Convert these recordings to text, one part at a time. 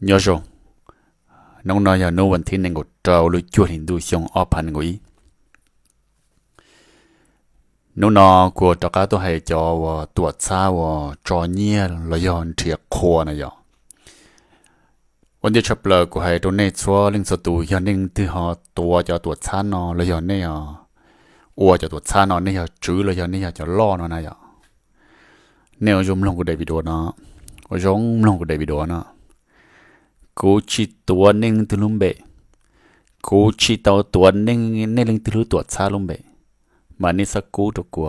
Nyob zoo, hnub no yog hnub vas thib nees nkaum rau lub cuaj hli ntuj xyoo ob phav nees nkaum ib. Hnub no kuv rov qab tuaj hais cov uas tuam txhab uas tso nyiaj los yog nrhiav qhua no yog. Ua ntej tshaj plaws kuv hais rau nej txhua leej txhua tus, yog nej leej twg ho tuav cov tuam txhab no los yog nej ua cov tuam txhab no, nej yog tswv los yog nej yog cov loj no na yog, nej ua zoo mloog kuv daim video no, ua zoo mloog kuv daim video no. Kuv tsis tuav nej leej twg lub npe, kuv tsis tau tuav nej leej twg lub tuam txhab lub npe, mas nej txhob kub rau kuv,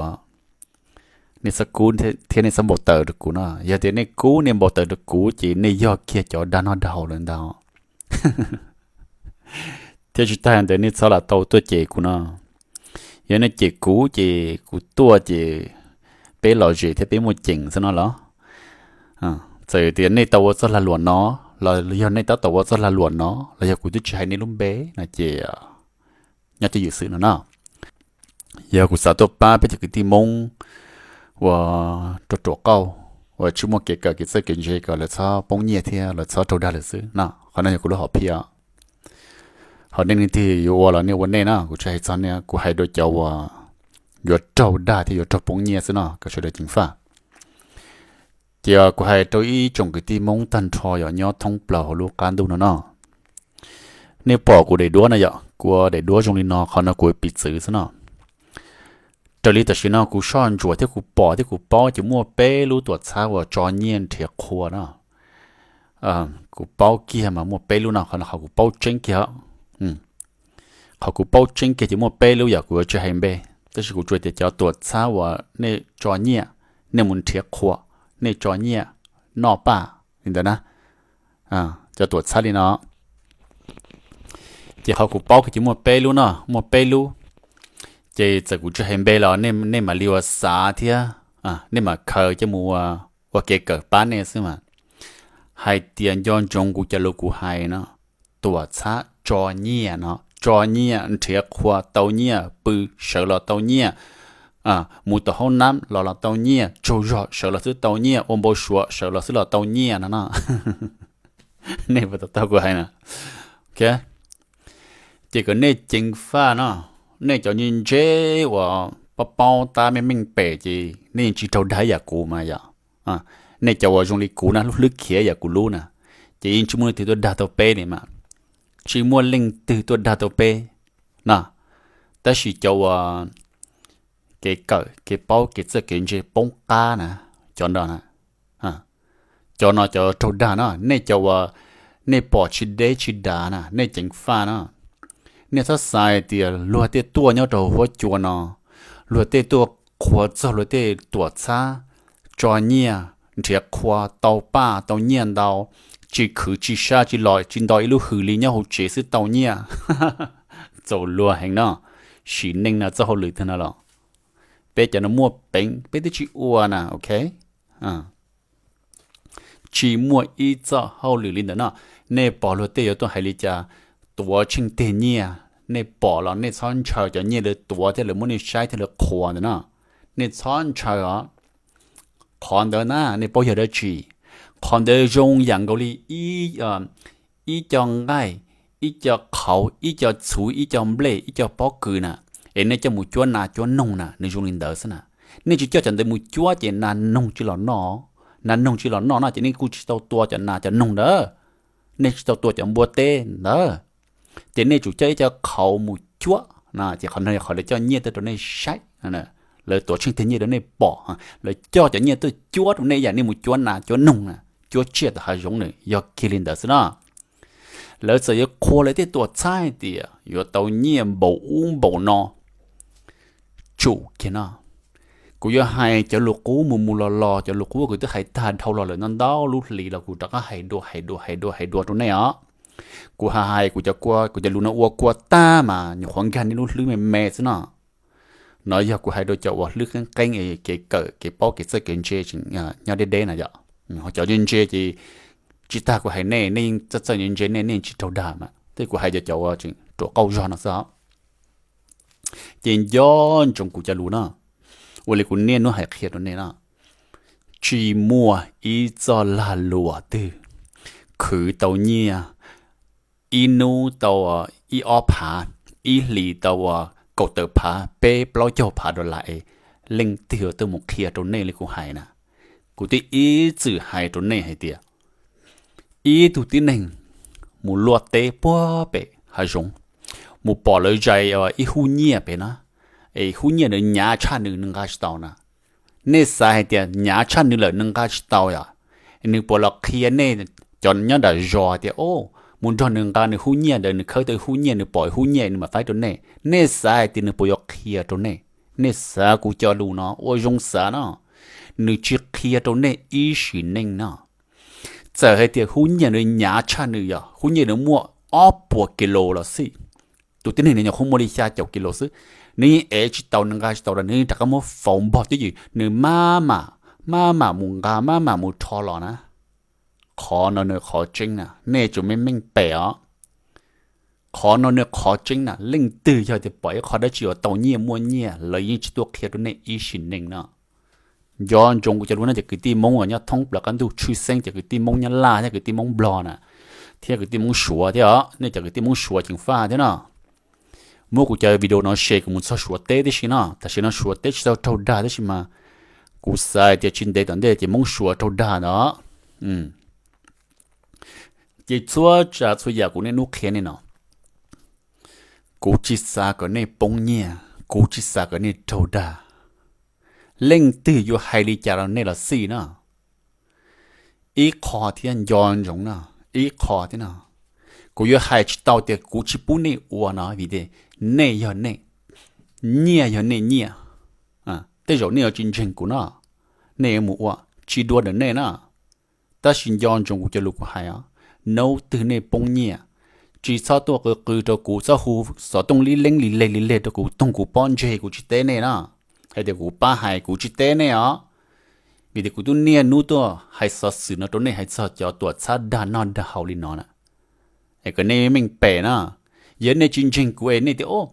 nej txhob kub thiab nej txhob npau taws rau kuv no. Yog tias nej kub nej npau taws rau kuv ces nej yog kiag cov dag noj dag haus lawm ntag. Thiab tsis tag ntawd nej txhob lam tau tuaj cem kuv no. Yog nej cem kuv ces kuv tuaj ces peb lom zem thiab peb muaj ceem xwb no los. Txawm tias nej tau ua txoj lag luam no los yog nej tab tom ua txoj lag luam no los yog kuv twb tsis hais nej lub npe no ces nyob twj ywm xwb no na. Yog kuv xav tuaj pab peb cov kwv tij Hmoob uas ruam ruam qauj, uas tsis muaj kev kawm kev txawj kev ntse kom lawv txhob poob nyiaj thiab lawv txhob raug dag lawm xwb no. Qhov no yog kuv lub hom phiaj. Ho nej leej twg yuav ua los nej ua nej na, kuv tsis hais txog nej, kuv hais rau cov uas yuav raug dag thiab yuav raug poob nyiaj xwb no, kom sawv daws ceev faj. Ces kuv hais rau ib tsoom kwv tij Hmoob tag nrho yog nyob thoob plaws hauv lub qab ntuj no no. Nej pom kuv daim duab no yom, kuv daim duab zoo li no, qhov no kuv piv txwv xwb no. Raws li tam sim no kuv soj ntsuam thiab kuv pom thiab kuv paub ces muaj peb lub tuam txhab uas tso nyiaj nrhiav qhua no. Kuv paub kiag mas muaj peb lub no, qhov no qhov kuv paub tseeb kiag. Qhov kuv paub tseeb kiag ces muaj peb lub yom, kuv yuav tsis hais npe, tab sis kuv tsuas tias cov tuam txhab uas nej tso nyiaj, nej mus nrhiav qhua, nej tso nyiaj noj paj li ntawd na, cov tuam txhab li no. Ces qhov kuv paub kiag ces muaj peb lub no, muaj peb lub. Ces txawm kuv tsis hais npe los nej mam li ua xav thiab nej mam khaws coj mus ua kev kawm pab nej xwb mas. Hais tias nco ntsoov kuv cov lus kuv hais no, tuam txhab tso nyiaj no, tso nyiaj nrhiav qhua tau nyiaj, pw sawv los tau nyiaj, mus tom hoob nab los los tau nyiaj, tsaug zog sawv los xwb tau nyiaj, ua npau suav sawv los xwb los tau nyiaj no no. Nej puas tau taub kuv hais na? Ces kom nej ceev faj no, nej cov ntse ntse uas paub paub tab meej meej pem ces nej yeej tsis raug dag ib yam kuv mas yom. Nej cov uas zoo li kuv na, lub hlwb khiav yam kuv lub na, ces yeej tsis muaj leej twg tuaj dag tau peb li mas. Tsis muaj leej twg tuaj dag tau peb na. Tab sis cov uas kev kawm kev paub kev txawj kev ntse poob qab na, cov no na, cov no cov raug dag no. Nej cov uas nej pom tsis deb tsis dav na, nej ceev faj no. Nej txhob xav tias luag tej tuaj nyob rau huab cua no, luag tej tuaj qhuas txog luag tej tuam txhab, tso nyiaj, nrhiav qhua tau paj tau nyiaj ntau, tsis khwv tsis sab tsis los tsis nto ib lub hws li, nyob hauv tsev xwb tau nyiaj. Txaus luag heev no. Sim neej no txoj hauj lwm twg no los peb cov no muaj peev peb twb tsis ua na, ok. Tsis muaj ib txoj hauj lwm li ntawd no. Nej pom luag tej yuav tuaj hais li cas, tuav tsheej teg nyiaj, nej pom los nej txhob ntshaw cov nyiaj lawv tuav thiab lawv muab nej saib thiab lawv qhuas ntawd no. Nej txhob ntshaw os. Qhov ntawd na nej paub yog dab tsi? Qhov ntawd zoo yam nkaus li ib co nqaij, ib co qhauv, ib co txhuv, ib co nplej, ib co pob kws na, es nej coj mus cuab nas cuab noog na, nws zoo li ntawd xwb na. Nej tsis coj cov ntawd mus cuab ces nas noog tsis los noj, nas noog tsis los noj no ces nej kuj tsis tau tua cov nas cov noog ntawd, nej tsis tau tua cov npua teb ntawd. Ces nej tsum coj ib co qhauv mus cuab na, ces qhov no yog qhov lawv coj nyiaj tuaj rau nej saib, lawv tuav tsheej teg nyiaj rau nej pom, lawv coj cov nyiaj tuaj cuab rau nej yam nej mus cuab nas cuab noog na, cuab tsiaj tom hav zoov na, yog kiag li ntawd xwb no. Lawv txawm yuav qhuas lawv tej tuam txhab hais tias yuav tau nyiaj npaum ub npaum no, tsum kiag no. Kuv yuav hais cov lus qub mus mus los los, cov lus qub kuv twb hais tag dhau los lawm no, ntau lub hlis los kuv rov qab hais dua hais dua hais dua hais dua rau nej os. Kuv hais hais kuv cov kua, kuv cov lus no ua kua tag mas nyuam qhuav nkag nej lub hlwb me me xwb no. No yog kuv hais rau cov uas hlwb qeeb qeeb es kev kawm kev paub kev txawj kev ntse nyob deb deb na yom. Cov ntse ntse ces tsis tas kuv hais nej, nej yeej txawj txawj ntse ntse nej, nej yeej tsis raug dag mas, tej kuv hais cov cov uas tseem ruam qauj zog no xwb os. Ces nco ntsoov kuv cov lus no, ua li kuv niaj hnub hais qhia rau nej no, tsis muaj ib txoj lag luam twg khwv tau nyiaj ib hnub tau ib ob phav, ib hlis tau kaum tawm phav, peb plaub caug phav dollar es leej twg tuaj mus qhia rau nej li kuv hais na. Kuv twb ib txwm hais rau nej hais tias ib tug tib neeg mus luaj teb puag pem hav zoov, mus pom lawv zais ib hub nyiaj pem na, es hub nyiaj ntawd hnyav tshaj nws, nws nqa tsis tau na. Nej xav hais tias hnyav tshaj nws lawm nws nqa tsis tau yom, nws puas los qhia nej cov nyob nram zos tias, o, mus nrog nws nqa nws hub nyiaj ntawd, nws khawb tau hub nyiaj, nws pom hub nyiaj nws mam faib rau nej? Nej xav hais tias nws puas yuav qhia rau nej? Nej xav kuv cov lus no ua zoo xav no, nws tsis qhia rau nej ib sim neej no. Txawm hais tias hub nyiaj nws hnyav tshaj nws, yog hub nyiaj nws muaj ob puas kis lus los xij, tus tib neeg nws nyuam qhuav muaj li xya caum kis lus xwb, nws yeej ev tsis tau, nws nqa tsis tau los nws rov qab muab faus npog twj ywm, nws maj mam, maj mam mus nqa, maj mam mus rho los na. Qhov no nws qhov tseeb na, nej tsuas meej meej pem os. Qhov no nws qhov tseeb na, leej twg yog tias pom ib qho dab tsi uas tau nyiaj muaj nyiaj, lawv yeej tsis tuaj qhia rau nej ib sim neej no. Nco ntsoov kuv cov lus no cov kwv tij Hmoob uas nyob thoob plaws qab ntuj tshwj xeeb, cov kwv tij Hmoob Nyab Laj thiab kwv tij Hmoob Nplog na, thiab kwv tij Hmoob Suav thiab os, nej cov kwv tij Hmoob Suav ceev faj thiab no. Muab kuv cov video no share kuv mus txog Suav teb tib si no, tam sim no Suav teb tsis tau raug dag tib si mas kuv xav tias tsis ntev tom ntej ces Hmoob Suav raug dag ntawd. Ces txhua tsav txhua yam kuv niaj hnub qhia nej no, kuv tsis xav kom nej poob nyiaj, kuv tsis xav kom nej raug dag. Leej twg yuav hais li cas rau nej los xij na, ib qho thiab nco ntsoov no, ib qho thiab no, kuv yuav hais tsis tau tias kuv tsis pub nej ua no vim tias nej yog nej, nyiaj yog nej nyiaj. Tej zaum nej yuav tsis ntseeg kuv no, nej yuav mus ua, tsis dua ntawm nej na. Tab sis nco ntsoov kuv cov lus kuv hais os, hnub twg nej poob nyiaj, tsis txhob tuaj qw qw rau kuv, txhob hu xov tooj lib leeb li leg li leg rau kuv, toog kuv pob ntseg, kuv tsis teb nej na. Hais tias kuv pab hais, kuv tsis teb nej os. Vim tias kuv twb niaj hnub tuaj hais xov xwm no rau nej hais txog cov tuam txhab dag noj dag haus li no na. Es kom nej meej pem na, yog nej tsis ntseeg kuv es nej tias, o,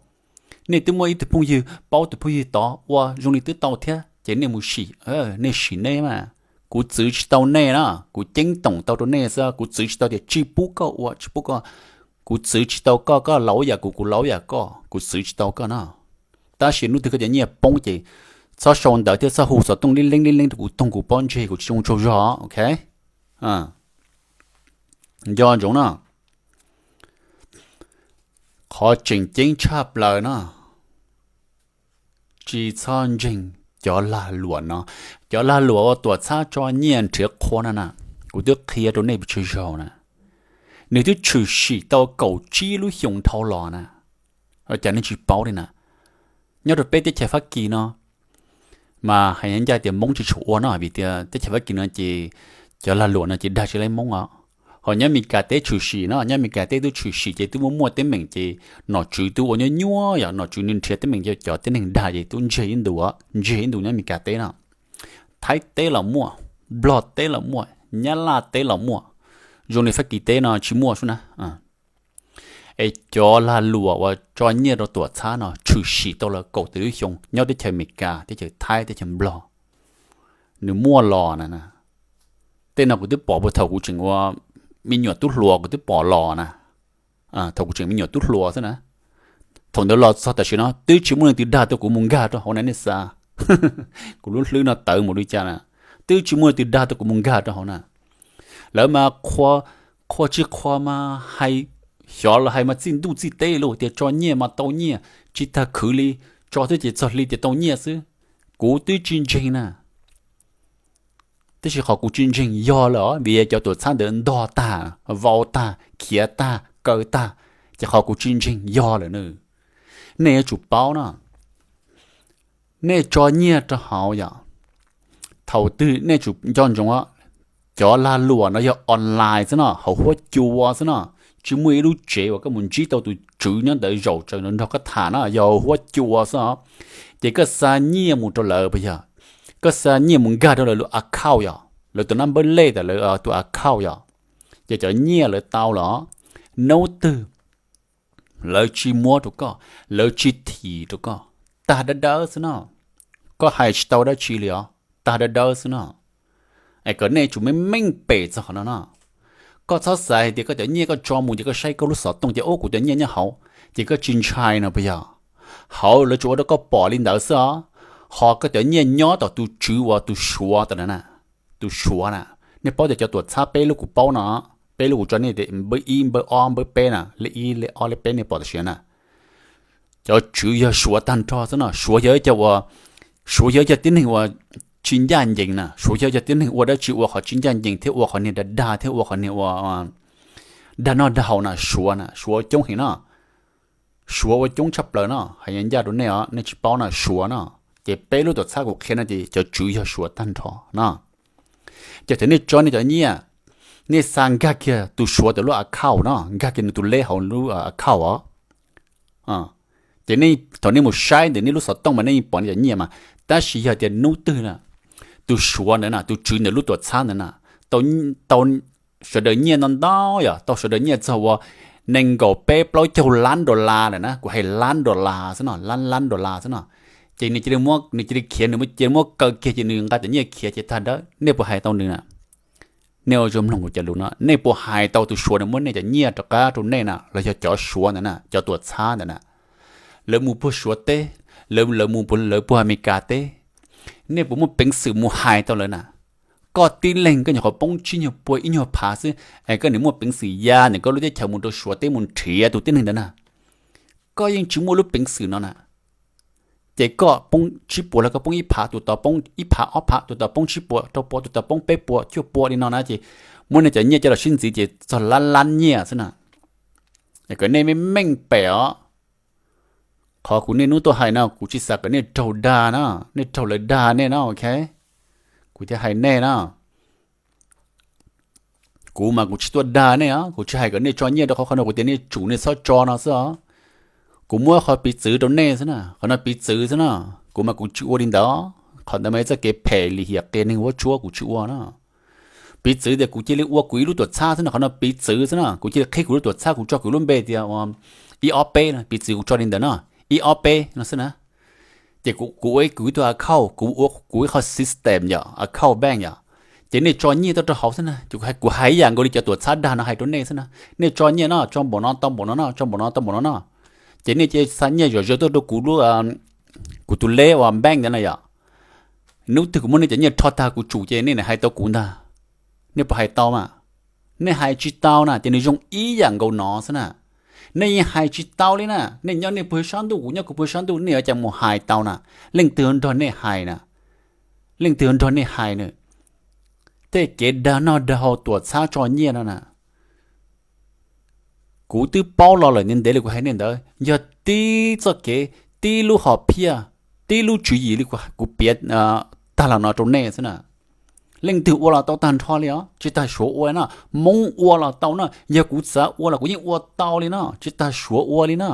nej twb muaj ib tug phooj ywg paub tus phooj ywg tod ua zoo li twb tau thiab ces nej mus sim, nej sim nej mas. Kuv txwv tsis tau nej na, kuv ceeb toom tau rau nej xwb, kuv txwv tsis tau tias tsis pub koj ua, tsis pub koj, kuv txwv tsis tau koj, koj laus yam kuv, kuv laus yam koj, kuv txwv tsis tau koj na. Tab sis hnub twg koj cov nyiaj poob ces txhob sau ntawv thiab txhob hu xov tooj lib leeb lib leeb rau kuv, toog kuv pob ntseg, kuv tsis zoo tsaug zog, ok? Nco ntsoov no, qhov tseem ceeb tshaj plaws no, tsis txhob ntseeg cov lag luam no. Cov lag luam uas tuam txhab tso nyiaj nrhiav qhua no na, kuv twb qhia rau nej pes tsawg zaug na, nws twb tshwm sim tau kaum tsib lub xyoo dhau los na. Cas nej tsis paub li na? Nyob rau peb teb chaws Fab Kis no mas hais ncaj tias Hmoob tsis tshua ua no, vim tias teb chaws Fab Kis no ces cov lag luam no ces dag tsis laib Hmoob os. Ho nyob Mes Kas teb tshwm sim no, nyob Mes Kas teb twb tshwm sim ces twb muaj muaj teeb meem ces nom tswv twb ua nyuaj nyuaj yom, nom tswv nws nrhiav teeb meem rau cov tib neeg dag ces twb ntsiag ib ntus, ntsiag ib ntus nyob Mes Kas teb no. Thaib teb los muaj, Nplog teb los muaj, Nyab Laj teb los muaj, zoo li Fab Kis teb no tsis muaj sub na. Es cov lag luam uas tso nyiaj rau tuam txhab no tshwm sim tau los kaum tawm lub xyoo nyob teb chaws Amelikas, teb chaws Thaib, teb chaws Nplog, nws muaj los na. Tej no kuv twb pom puag thaum kuv tseem ua me nyuam tub hluas kuv twb pom los na. Thaum kuv tseem me nyuam tub hluas xwb na, thaum ntawd los txog tam sim no twb tsis muaj leej twg dag tau kuv mus nkag rau hauv na, nej xav. Kuv lub hlwb no tawv mus li cas na, twb tsis muaj leej twg dag tau kuv mus nkag rau hauv na. Lawv mas qhua tsis qhua mas hais, xyov los hais mas txij ntuj txij teb lawm tias tso nyiaj mas tau nyiaj, tsis tag khwv li, tso thiab ces txog hli tias tau nyiaj xwb. Kuv twb tsis ntseeg na. Tab sis qhov kuv tsis ntseeg yog lawm os, vim cov tuam txhab ntawd ntog tag, vau tag, khiav tag, kaw tag, ces qhov kuv tsis ntseeg yog lawm na. Nej yuav tsum paub no, nej tso nyiaj rau hauv yom, thaum twg nej tsum nco ntsoov, cov lag luam no yog online xwb no, hauv huab cua xwb no, tsis muaj ib lub tsev uas koj mus ntsib tau tus tswv nyob ntawd zaum tsees nrog koj tham no, yog hauv huab cua xwb os. Ces koj xa nyiaj mus rau lawv puas yog? Koj xa nyiaj mus nkag rau lawv lub account yom, lawv tus nab npawb lej tas lawv tus account yom, ces cov nyiaj lawv tau los, hnub twg lawv tsis muab rau koj, lawv tsis thim rau koj, tag dawb dawb xwb no. Koj hais tsis tau dab tsi li os, tag dawb dawb xwb no. Es kom nej tsum meej meej pem txog qhov no no. Koj txhob xav hais tias koj cov nyiaj koj tso mus ces koj saib koj lub xov tooj ces ub kuv cov nyiaj nyob hauv ces koj tsis ntshai no puas yog? Hauv lawv tsuas ua rau koj pom li ntawd xwb os. Ho koj cov nyiaj nyob tom tus tswv uas tus Suav ntawd na, tus Suav na. Nej paub tias cov tuam txhab peb lub kuv paub no, peb lub kuv tso nej tias npawb ib npawb ob npawb peb na, lej ib lej ob lej peb nej pom tam sim no na. Cov tswv yog Suav tag nrho xwb no. Suav yog ib co uas, Suav yog ib co tib neeg uas tsis ncaj ncees na. Suav yog ib co tib neeg ua dab tsi ua qhov tsis ncaj ncees thiab ua qhov niag dag dag thiab ua qhov niag ua dag noj dag haus na. Suav na, Suav ua coob heev no. Suav ua coob tshaj plaws no, hais ncaj rau nej os, nej tsis paub na, Suav no. Ces peb lub tuam txhab kuv qhia no ces cov tswv yog Suav tag nrho no. Ces thaum nej tso nej cov nyiaj, nej xa nkag kiag tus Suav tus lub account no, nkag kiag nws tus lej hauv lub account os. Ces nej thaum nej mus saib ntawm nej lub xov tooj mas nej yeej pom nej cov nyiaj mas, tab sis yog tias hnub twg na, tus Suav ntawd na, tus tswv ntawm lub tuam txhab ntawd na, tau, tau sawv daws nyiaj ntau ntau yom, tau sawv daws nyiaj txog uas nees nkaum peb plaub caug lab dollar lawm na, kuv hais lab dollar xwb no, lab lab dollar xwb no. Ces nws cia li muab, nws cia li khiav, nws cia li muab kaw kiag ces nws nqa cov nyiaj khiav ces tag dawb. Nej puas hais tau nws na? Nej ua zoo mloog kuv cov lus no, nej puas hais tau tus Suav nws muab nej cov nyiaj rov qab rau nej na, los yog cov Suav ntawd na, cov tuam txhab ntawd na? Lawv mus puag Suav teb, lawv, lawv mus puag, lawv puag Amelikas teb, nej puas muaj peev xwm mus hais tau lawv na? Koj tib leeg koj nyuam qhuav poob tsib nyuag pua ib nyuag phav xwb, es koj niam muaj peev xwm ya ntawm koj lub teb chaws mus rau Suav teb mus nrhiav tus tib neeg ntawd na? Koj yeej tsis muaj lub peev xwm no na. Ces koj poob tsib puas los koj poob ib phav, tus tod poob ib phav ob phav, tus tod poob tsib puas rau puas, tus tod poob peb puas cuaj puas li no na, ces muab nej cov nyiaj coj los sib ntxiv ces txog lab lab nyiaj xwb na. Kom nej meej meej pem os. Qhov kuv niaj hnub tuaj hais no kuv tsis xav kom nej raug dag na, nej raug lawv dag nej na, ok? Kuv thiaj hais nej na. Kuv mas kuv tsis tuaj dag nej os, kuv tsis hais kom nej tso nyiaj rau qhov, qhov no kuv tias nej tsum nej txhob tso no xwb os. Kuv muab qhov piv txwv rau nej xwb na, qhov no piv txwv xwb na. Kuv mas kuv tsis ua li ntawd, qhov ntawd mas yog txoj kev phem lim hiam qias neeg vuab tsuab, kuv tsis ua na. Piv txwv tias kuv cia li ua kuv ib lub tuam txhab xwb no, qhov no piv txwv xwb na, kuv cia li qhib kuv lub tuam txhab, kuv tso kuv lub npe tias ib ob peb no, piv txwv kuv tso li ntawd no, ib ob peb no xwb na. Ces kuv ua kuv ib tug account, kuv ua kuv ib qho system yom, account bank yom. Ces nej tso nyiaj tuaj rau hauv xwb na, ces kuv hais ib yam nkaus li cov tuam txhab dag no hais rau nej xwb na. Nej tso nyiaj no, tso npaum no tau npaum no no, tso npaum no tau npaum no no. Ces nej cia li xa nyiaj zom zaws tuaj rau kuv lub, kuv tus lej uas bank ntawd na yom. Hnub twg kuv muab nej cov nyiaj rho tag kuv tsum ces nej hais tau kuv ntag. Nej puas hais tau mas? Nej hais tsis tau na, ces nws zoo ib yam nkaus no xwb na. Nej yeej hais tsis tau li na, nej nyob nej puag sab ntuj, kuv nyob kuv puag sab ntuj, nej yuav cas mus hais tau na? Leej twg nrog nej hais na? Leej twg nrog nej hais na? Tej kev dag noj dag haus tuam txhab tso nyiaj no na, kuv twb paub los lawm ntev ntev li kuv hais nej ntawd, yog tib txoj kev, tib lub hom phiaj, tib lub tswv yim li kuv piav tag los no rau nej xwb na. Leej twg ua los tau tag nrho li os, tsis tas Suav ua no, Hmoob ua los tau no, yog kuv xav ua los kuv yeej ua tau li no, tsis tas Suav ua li no.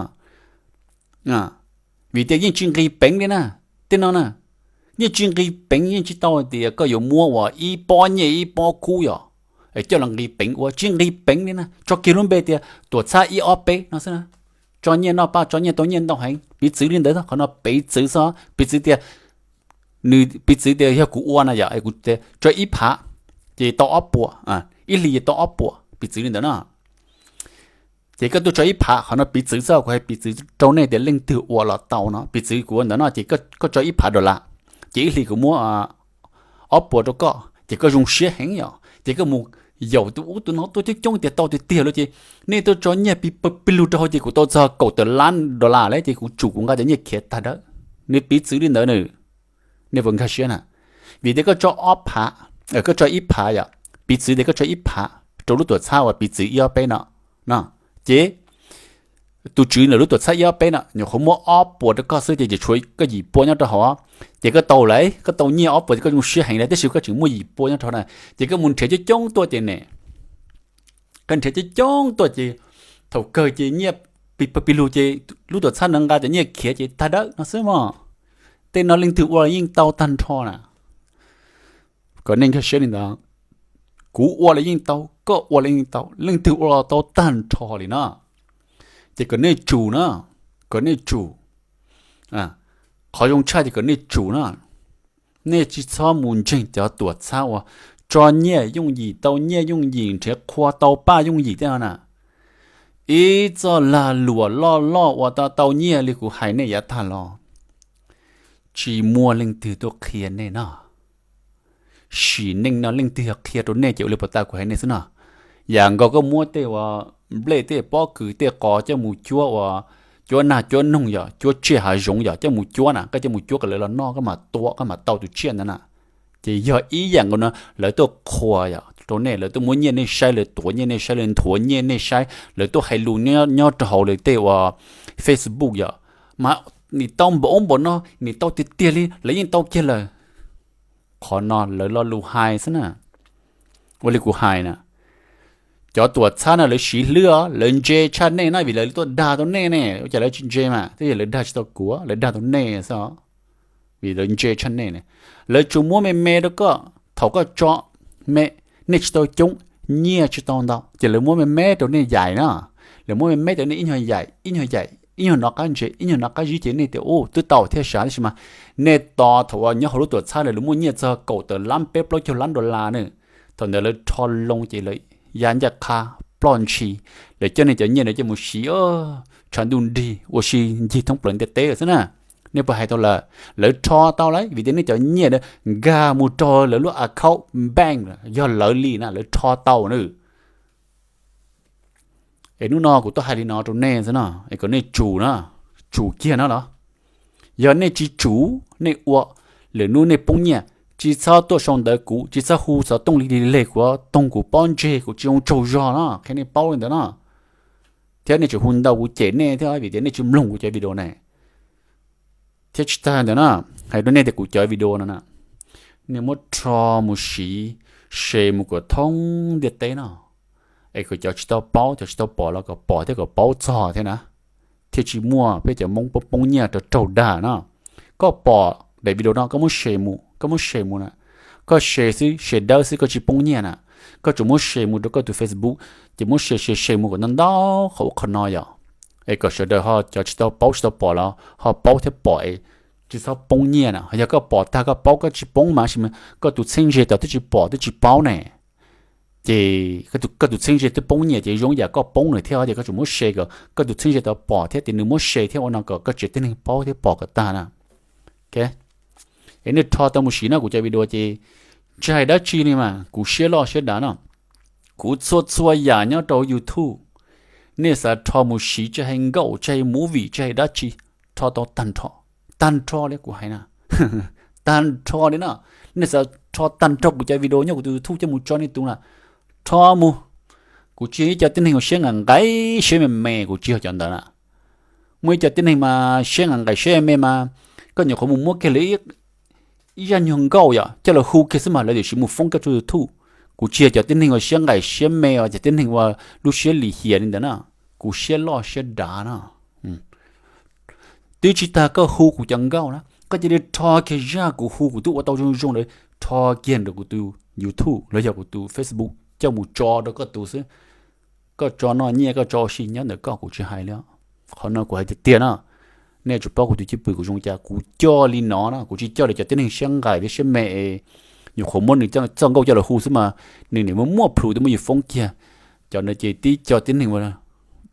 Vim tias yeej tsis nqis peev li na, tej no na, yeej tsis nqis peev, yeej tsis tau tias koj yuav muab ua ib pob nyiaj ib pob kub yom, coj los nqis peev ua tsis nqis peev li na, tso kiag lub npe tias tuam txhab ib ob peb no xwb na. Tso nyiaj noj paj, tso nyiaj tau nyiaj ntau heev, piv txwv li ntawd, qhov no piv txwv xwb, piv txwv tias, nws piv txwv tias yog kuv ua na yom, kuv tso ib phav ces tau ob puas, ib hlis ces tau ob puas, piv txwv li ntawd na. Ces koj tuaj tso ib phav, qhov no piv txwv xwb, kuv hais piv txwv rau nej tias leej twg ua los tau no, piv txwv kuv ua ntawd no, ces koj tso ib phav dollar, ces ib hlis kuv muab ob puas rau koj, ces koj zoo siab heev yom, ces koj mus yaum tus ub tus no tuaj coob coob tias tau tiag tiag lawm, ces nej tuaj tso nyiaj pig pawg pig lug rau hauv ces kuv tau txog kaum tawm lab dollar lawm ces kuv tsum kuv nqa cov nyiaj khiav tag dawb. Nws piv txwv li ntawd na. Nej puas nkag siab na? Vim tias koj tso ob phav, koj tso ib phav yom, piv txwv tias koj tso ib phav rau lub tuam txhab uas piv txwv ib ob peb no, no, ces tus tswv ntawm lub tuam txhab ib ob peb no nyuam qhuav muab ob puas rau koj xwb ces tshuav koj yim pua nyob rau hauv, ces koj tau lawm, koj tau nyiaj ob puas ces koj zoo siab heev lawm, tab sis koj tseem muaj yim pua nyob rau hauv na, ces koj mus nrhiav coob coob tuaj ces ne, koj nrhiav coob coob tuaj ces thaum kawg ces nyiaj pig pawg pig lug ces lub tuam txhab no nqa cov nyiaj khiav ces tag dawb no xwb mog. Tej no leej twg ua los yeej tau tag nrho na. Kom nej nkag siab li ntawd, kuv ua los yeej tau, koj ua los yeej tau, leej twg ua los tau tag nrho li na. Ces kom nej tsum na, kom nej tsum. Qhov zoo tshaj ces kom nej tsum na. Nej tsis txhob mus ntseeg cov tuam txhab uas tso nyiaj yooj yim, tau nyiaj yooj yim, nrhiav qhua tau paj yooj yim tej no na. Ib txoj lag luam loj loj uas tau tau nyiaj li kuv hais nej yav tag los, tsis muaj leej twg tuaj qhia nej no. Sim neej no leej twg yog qhia rau nej ces ua li puas tas kuv hais nej xwb no. Yam nkaus koj muab tej uas nplej tej pob kws tej qos coj mus cuab ua, cuab nag cuab noog yom, cuab tsiaj hav zoov yom, coj mus cuab na, koj coj mus cuab kom lawv los noj koj mam tua koj mam tau tus tsiaj ntawd na. Ces yog ib yam nkaus no, lawv tuaj qhuas yom rau nej, lawv tuaj muab nyiaj nej saib, lawv tuav nyiaj nej saib, lawv nthuav nyiaj nej saib, lawv tuaj hais lus nyob rau hauv lawv tej uas Facebook yom, mas nim tau npaum ub npaum no, nim tau tiag tiag li, lawv yeej tau kiag lawm. Qhov no lawv lo lus hais xwb na. Ua li kuv hais na, cov tuam txhab no lawv siv hlwb os, lawv ntse tshaj nej na, vim lawv tuaj dag tau nej ne, ua cas lawv tsis ntse mas, twb yog lawv dag tsis tau kuv, lawv dag tau nej xwb. Vim lawv ntse tshaj nej ne, lawv tsuas muab me me rau koj, thaum koj tso me, nej tsis tau coob, nyiaj tsis tau ntau ces lawv muab me me rau nej yaim na. Lawv muab me me rau nej ib nyuag yaim ib nyuag yaim, ib nyuag nov qab ntse ib nyuag nov qab zib ces nej tias ub twb tau thiab sav, tab sis mas nej tos thaum uas nyob hauv lub tuam txhab lawv muaj nyiaj txog kaum tawm lab peb plaub caug lab dollar na, thaum ntawd lawv rho loo ces lawv ya ncaj qha ploj ntshis, lawv coj nej cov nyiaj ntawd coj mus siv tshav ntuj nrig ua si ncig thoob plaws ntiaj teb lawm xwb na. Nej puas hais tau lawm, lawv rho tau lawm vim tias nej cov nyiaj ntawd nkag mus rau lawv lub account bank, yog lawv li na, lawv rho tau na. Es hnub no kuv tuaj hais li no rau nej xwb no, es kom nej tsum na, tsum kiag no los. Yog nej tsis tsum, nej ua, lwm hnub nej poob nyiaj, tsis txhob tuaj sau ntawv kuv, tsis txhob hu xov tooj li lig leg kuv, toog kuv pob ntseg kuv tsis zoo tsaug zog no, qhia nej paub li ntawd no. Thiab nej tseem hu ntau kuv cem nej thiab vim tias nej tsis mloog kuv cov video ne. Thiab tsis tag ntawd na, hais rau nej tias kuv cov video no na, nej muab rho mus siv, share mus kom thoob ntiaj teb no, es kom cov tsis tau paub cov tsis tau pom los kom pom thiab kom paub txog thiab na, thiaj tsis muaj peb cov Hmoob poob poob nyiaj rau raug dag no. Koj pom daim video no koj muab share mus, koj muab share mus na, koj share xwb, share dawb xwb koj tsis poob nyiaj na. Koj tsuas muab share mus rau koj tus Facebook, ces muab share share share mus kom ntau ntau qhov ub qhov no yom, es kom sawv daws ho cov tsis tau paub tsis tau pom los ho paub thiab pom es tsis txhob poob nyiaj na. Yog koj pom tag koj paub koj tsis poob mas sis mas koj tus txheeb ze tod twb tsis pom twb tsis paub ne, ces koj tus txheeb ze twb poob nyiaj ces zoo yam koj poob nws thiab, ces koj tsuas muab share kom koj tus txheeb ze tod pom thiab tias nws muab share thiab ua no kom koj tsev tib neeg paub thiab pom kom tag na. Es nej rho tau mus siv no kuv cov video ces tsis hais dab tsi li mas kuv siab loj siab dav no. Kuv txhua txhua yam nyob rau YouTube, nej xav rho mus siv tsis hais nkauj tsis hais movie tsis hais dab tsi, rho tau tag nrho, tag nrho li kuv hais na, tag nrho li no. Nej xav rho tag nrho kuv cov video nyob kuv tus YouTube coj mus tso nej tus na, rho mus. Kuv tsis yog ib co tib neeg uas siab nqaim nqaim siab me me, kuv tsis yog cov ntawd na. Muaj ib co tib neeg mas siab nqaim nqaim siab me me mas koj nyuam qhuav mus muab kiag lawv ib zaj nyuag nkauj yom coj los hu kiag xwb mas lawv tiam sis mus foob koj tso YouTube. Kuv tsis yog cov tib neeg uas siab nqaim siab me uas cov tib neeg uas lub siab lim hiam li ntawd na. Kuv siab loj siab dav no. Twb tsis tas koj hu kuv cov nkauj na, koj cia li rho kiag zaj kuv hu kuv twb ua tau zoo zoo ntawd rho kiag nram kuv tus YouTube los yog kuv tus Facebook coj mus tso rau koj tus xwb. Koj tso noj nyiaj koj tso ua si nyob ntawm koj kuv tsis hais li. Qhov no kuv hais tiag tiag no. Nej tsuas paub kuv tus cwj pwm kuv zoo cas, kuv coj li no na, kuv tsis coj li cov tib neeg siab nqaim thiab siab me es nyuam qhuav muab nws txoj nkauj coj los hu xwb mas nws niam muaj muaj plhus twb muab yus foob kiag. Cov ntawd ces tib co tib neeg,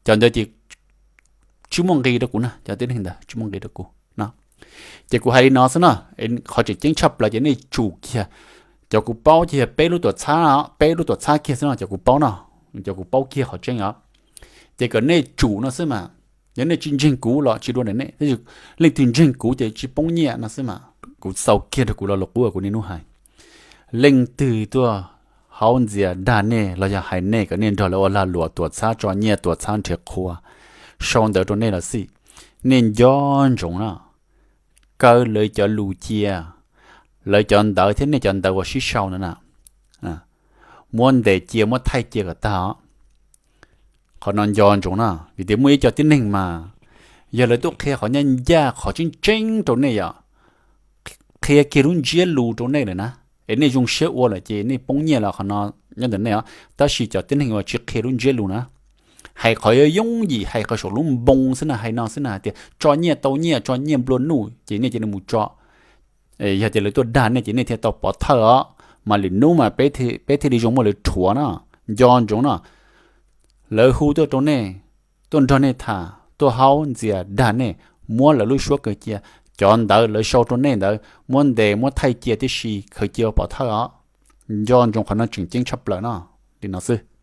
cov ntawd ces tsis muaj nqis rau kuv na, cov tib neeg ntawd tsis muaj nqis rau kuv no. Ces kuv hais li no xwb no, qhov tseem ceeb tshaj plaws ces nej tsum kiag. Cov kuv paub ces yog peb lub tuam txhab, peb lub tuam txhab kiag xwb no, cov kuv paub no, cov kuv paub kiag qhov tseeb os. Ces kom nej tsum no xwb mas, yog nej tsis ntseeg kuv los tsis dua ntawm nej, leej twg ntseeg kuv ces tsis poob nyiaj no xwb mas. Kuv xaus kiag rau kuv lo lus qub kuv niaj hnub hais, leej twg tuaj haub ntxias dag nej los yog hais nej kom nej nrog lawv ua lag luam tuam txhab tso nyiaj tuam txhab nrhiav qhua, sau ntawv rau nej los xij, nej nco ntsoov na, kaw lawv cov lus cia, lawv cov ntawv thiab nej cov ntawv uas sib sau ntawd na, muab ntes cia muab thaij cia kom tag os. Qhov no nco ntsoov na, vim tias muaj ib co tib neeg mas yog lawv tuaj qhia qhov ncaj ncaj qhov tseeb tseeb rau nej yom, qhia kiag lub ntsiab lus rau nej lawm na, es nej zoo siab ua lawm ces nej poob nyiaj los qhov no nyob ntawm nej os. Tab sis cov tib neeg uas tsis qhia lub ntsiab lus na, hais qhov yooj yim, hais qhov saum lub npoo xwb na, hais no xwb na, hais tias tso nyiaj tau nyiaj, tso nyiaj nplua nuj ces nej cia li mus tso. Yog tias lawv tuaj dag nej ces nej thiaj tau pov thawj os. mas lwm hnub mas peb thiaj li zoo muaj lawv rhuav no. Nco ntsoov no, lawv hu tuaj rau nej, tuaj nrog nej tham, tuaj haub ntxias dag nej, muab lawv lub suab khaws cia, cov ntawd lawv sau rau nej ntawd muab ntes muab thaij cia tib si, khaws cia ua pov thawj os. Nco ntsoov qhov no tseem ceeb tshaj plaws no, li no xwb.